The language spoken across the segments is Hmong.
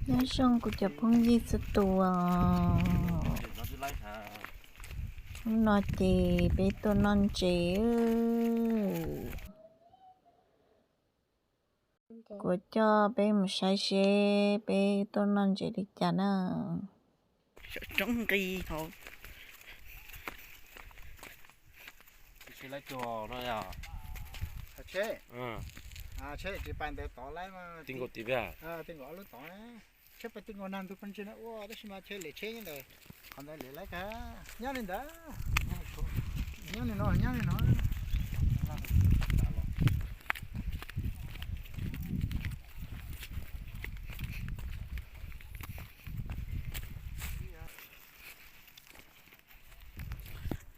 Nyob zoo kuv cov phooj ywg txhua tus, hnub no ces peb tuaj noj ntses. Kuv coj peb mus saib seb peb tuaj noj ntses li cas na. Saum roob nqis hauv. Tsheb pais ti nkaus nag ntug paj ntse na ua tab sis mas tsheb lem tsheb nyob ntawd, qhov ntawd lem lawm kag. Nyob li ntawd, nyob li no, nyob li no.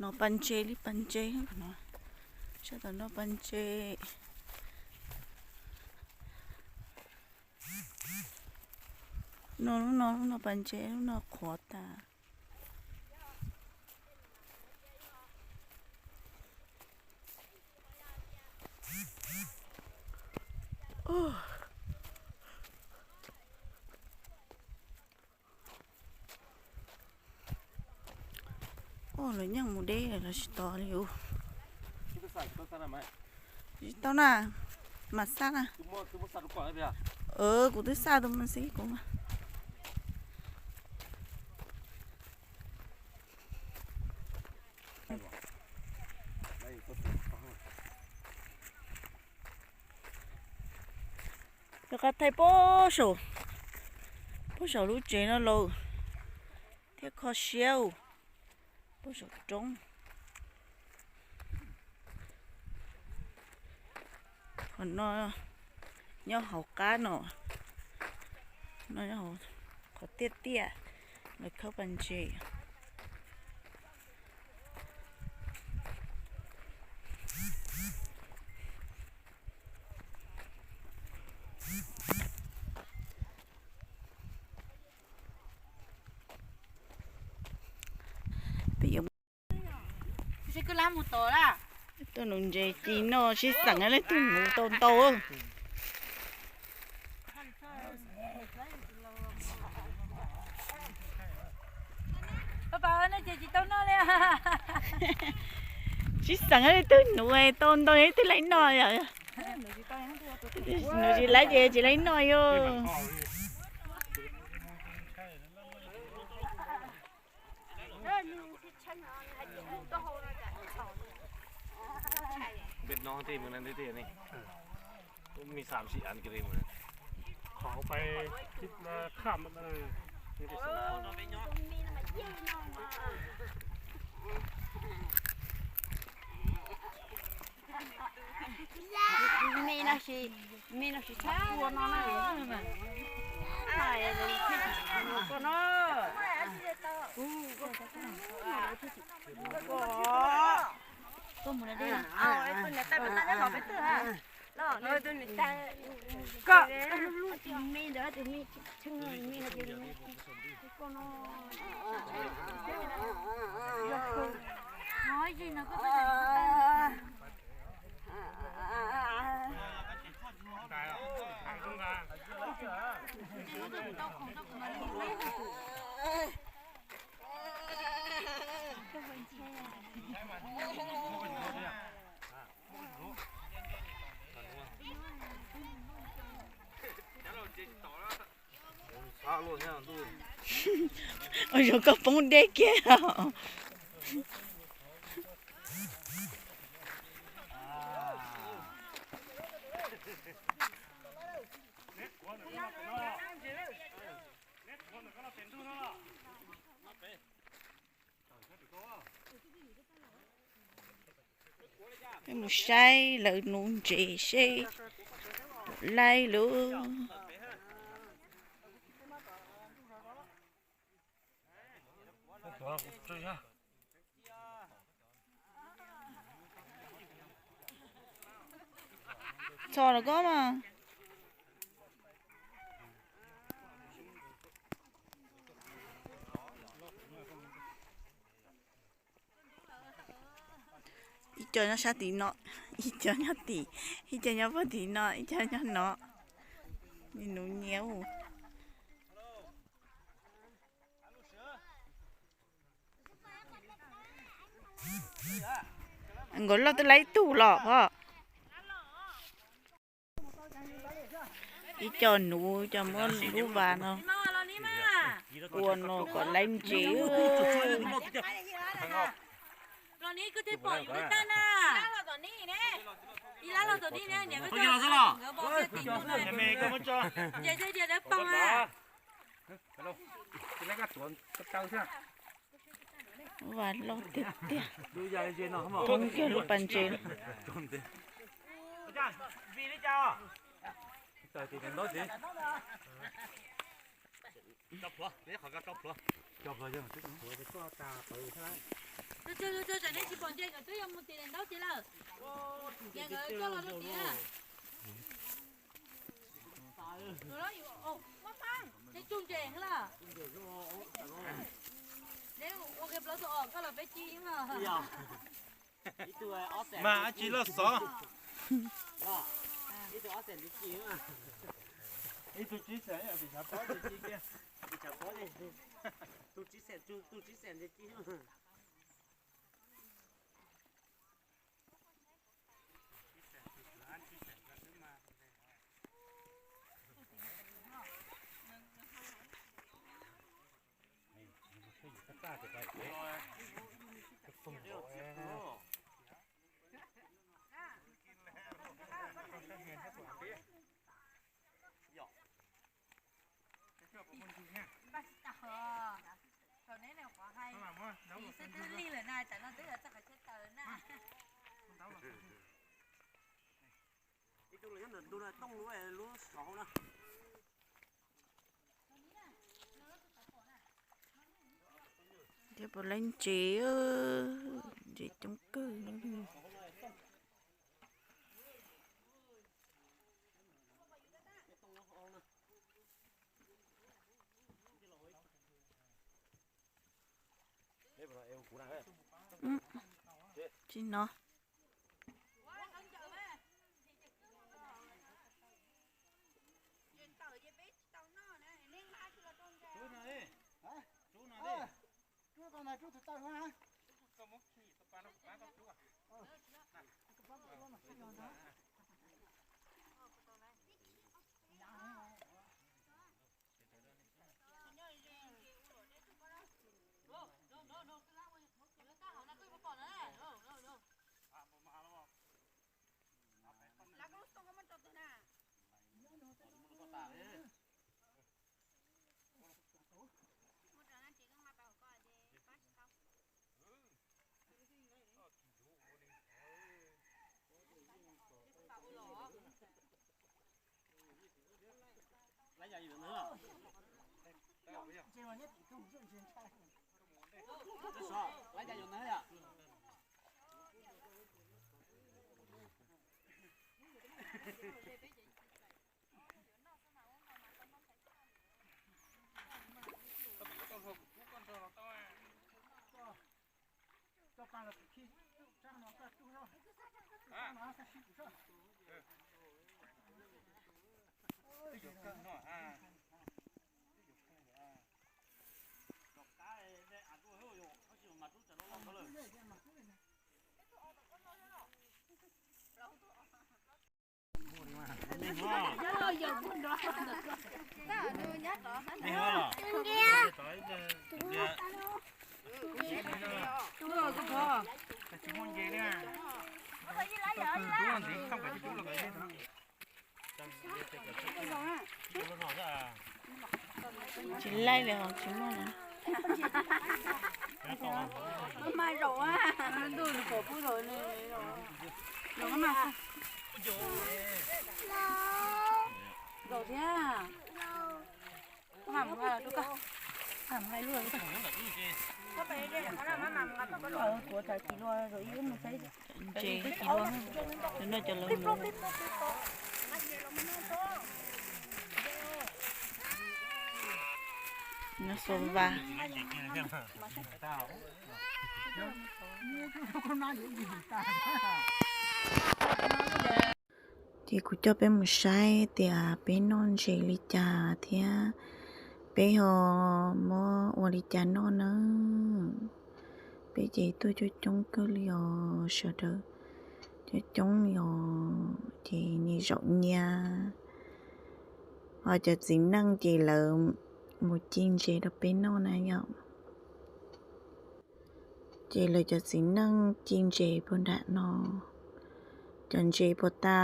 No paj ntse li paj ntse no, sab tom no paj ntse. No lub no, lub no paj ntse, lub no qhuav tas. Oj, lawv nyeej mus deb los tsis tos li ub. Tsis tau na, mam xaj na. Kuv twb xaj tus mas xib kuv mas. Rov qab thaij puag saum, puag saum lub tsev no los thiaj kho siab. Puag saum roob. Qhov no nyob hauv qab no, no qhov tiaj tiaj lawv khawb paj ntses. Tuaj nuv ntses ci noj sib xeem leej twg nuv tau ntau. Sib xeem leej twg nuv tau ntau ib tug laib noj. Nuv tsis laib ces tsis laib noj yom. Me no, me no tsis txhob kua no na. Koj no. Koj mus na. Koj. Ua zoo koj poob deb kiag. Peb mus saib lawv nuv ntses seb puas laib lawm. Txhom los koj mas. Ib co nyob sab tim no, ib co nyob tim, ib co nyob puag tim no, ib co nyob no. Nuv nyiav. Nkawd loj twb laib tug los phom. Ib co nuv coj muab lub vas no ua no kom laib ntsev. Vas loj tiag tiag. Thoob kiag lub pas ntses. Mas tsis loj xov. Ib tug tsib xees, ib tug tsib xees, ib tug tsib xees, tus tsib xees, tus tsib xees ntawd ci. Ib tug los nyob ntawm ntug no, tooj lub, lub saum hauv na. Thiab puas laib ntsev, ntsev coob kawg. Tsis no. Tsis laij li os, tsis muaj. Zaum thiab. Ntses twb ci luaj, no cov lawv mus. No xua vas. Ces kuv coj peb mus saib tias peb noj ntses li cas thiab peb ho muab ua li cas noj na. Peb Peb ces tuaj coob coob kawg li os sawv daws, coob coob li os. Ces nyias zaum nyias, ho cov txiv neej ces lawv mus ci ntses rau peb noj na yom. Ces lawv cov txiv neej ci ntses puag nram no, cov ntses puag ta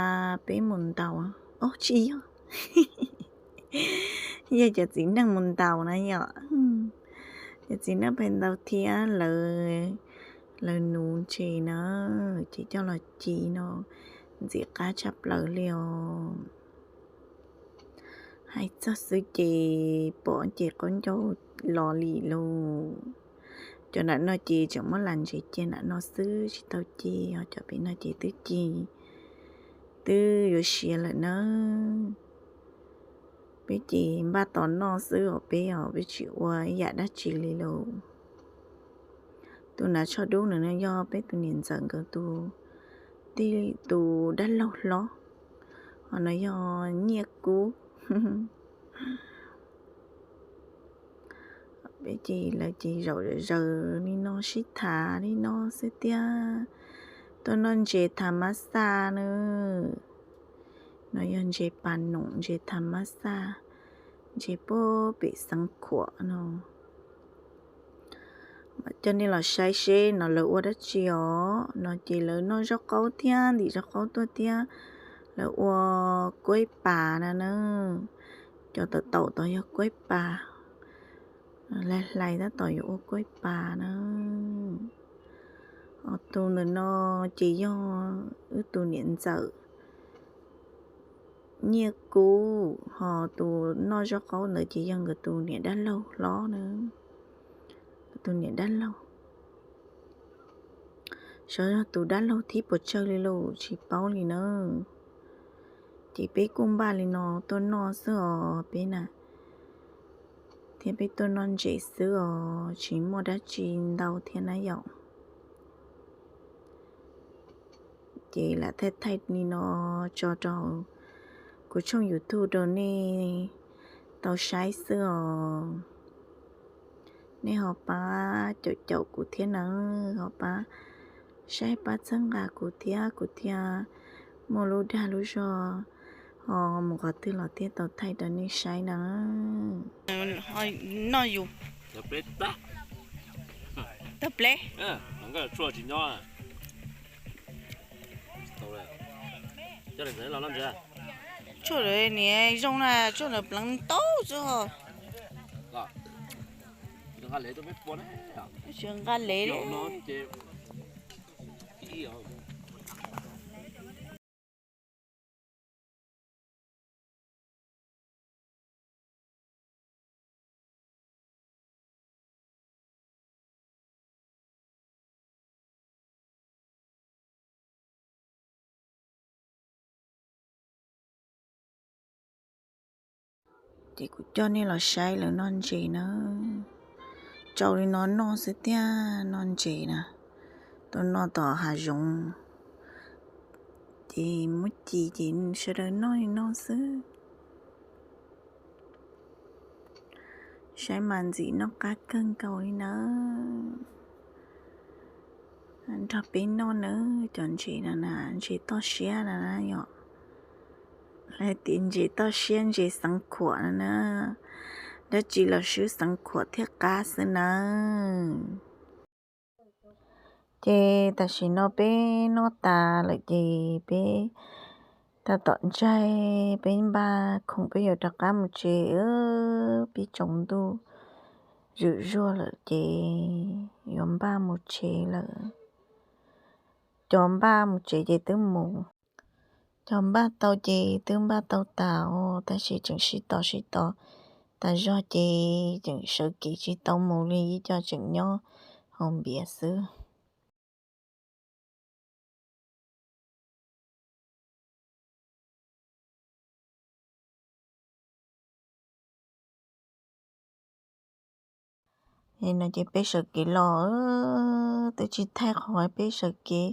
peb mus ntaus, ob tsis yog, yog cov txiv neej mus ntaus na yom. Cov txiv neej pheej ntaus thiab lawv, lawv nuv ntses na, ces coj los ci no ntxim qab tshaj plaws li os. Hais txog xwb ces pom ces qaub ncaug los li lauj. Cov nram no ces tseem muab lam ntses cia nram no xwb tsis tau ci, ho cov pem no ces twb ci, twb yuav siav lawm na. Peb ces npaj tos noj xwb os peb os, peb tsis ua ib yam dab tsi li lauj. Tus nav tsho dub no yog peb tus niam ntxawm nkawd tus, tus dab laug hlob, ho no yog Nyiaj Kub. Peb ces lawv ces zaum zaws li no sib tham li no xwb tiag. Tuaj noj ntses tham mab xaj na. No yog ntses pas noom, ntses tham mab xaj, ntses puag pem Xeev Khuam no. Coj nej los saib seb no lawv ua dab tsi os. No ces lawv noj zaub qaub thiab ntim zaub qaub tuaj thiab, lawv ua kuaib pas na na. Cov taum taum tod yog kuaib pas, hlais hlais tab tom yuav ua kuaib pas na. Ho tus ntawm no ces yog wb tus niam ntxawm Nyiaj Kub, ho tus noj zaub qaub ntawd ces yog nkawd tus niam dab laug hlob na. Tus niam dab laug, xyov yog tus dab laug thib puas tsawg li lauj tsis paub li na. Ces peb kuj npaj li no tuaj noj xwb os peb na, thiab peb tuaj noj ntses xwb os tsis muaj dab tsi ntau thiab na yom. Ces lam thaij thaij li no tso rau kuv tshooj YouTube rau nej tau saib xwb os. Nej ho pab caum caum kuv thiab na, ho pab saib pab txhawb nqa kuv thiab, kuv thiaj muaj lub dag lub zog ho mus qhov twg los thiaj tau thaij rau nej saib na. Noj yus tawg pleb. Tshuaj niam zoo na, tshuaj lawv pleev tau xwb ho. Tsis nqa lev li. Ces kuv coj nej los saib lawv noj ntses na. Tsau li no noj xwb tiag, noj ntses na. Tuaj noj tom hav zoov, ces muab ci ces sawv daws noj li no xwb. Saib mas ntxim noj qab kawg nkaus li nawb. Nrog peb noj nawb, cov ntses no na, ntses toj siab no na yom. Hais tias ntses toj siab, ntses Xeev Khuam no na, dab tsi los swb Xeev Khuam thiaj qab xwb nawb. Ces tam sim no peb noj tas lawm ces peb tab tom ntsaig, peb npaj khoom peb yuav rov qab mus tsev. Pib tsaus ntuj zwm zuag lawm ces yuav npaj mus tsev lawm. Cov npaj mus tsev ces twb mus, cov npaj tau ces twb npaj tau tas os, tab sis tseem sib tos sib tos tas zog ces tseem sawv kev tsis tau mus li, ib co tseem nyob hauv npias xwb. No ces peb sawv kev los, twb tsis thaij qhov peb sawv kev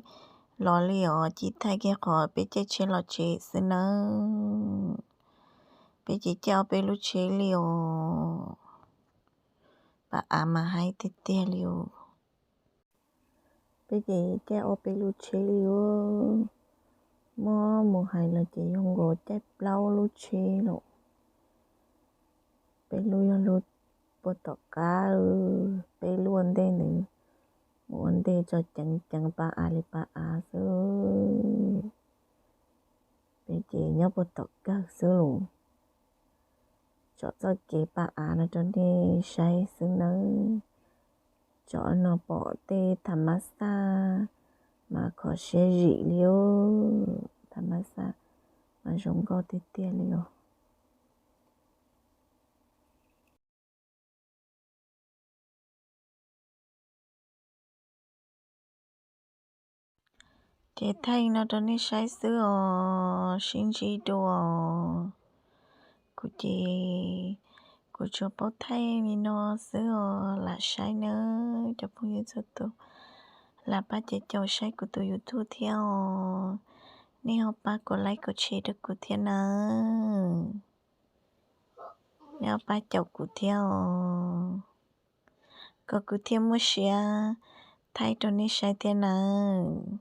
los li os, cia thaij kiag qhov peb caij tsheb los tsev xwb nawb. Peb ces caij ob peb lub tsheb li os. Pab av mas haib tiag tiag li os. Ces caij ob peb lub tsheb li, muab mus hais los ces yog nkaus caij plaub lub tsheb lawm. Peb lub yog lub puag tom qab, peb lub ua ntej ntawd, mus ua ntej tso ceev ceev pa av li pa av xwb. Peb ces nyob puag tom kawg xwb los. Tsom txoj kev pa av no rau nej saib xwb nawb. Tsom no pom tej tham mas xaj mas kho siab zim li os, tham mas xaj mas zoo nkauj tiag tiag li os. Ces thaij no rau nej saib xwb os, sib ntsib dua. Kuv ces kuv tsuas paub thaij li no xwb os, lam saib nawb cov phooj ywg txhua tus. Lam pab caum caum saib kuv tus YouTube thiab os. Nej ho pab kom like kom share rau kuv thiab nawb. Nej ho pab caum kuv thiab os, kom kuv thiaj muaj siab thaij rau nej saib thiab nawb.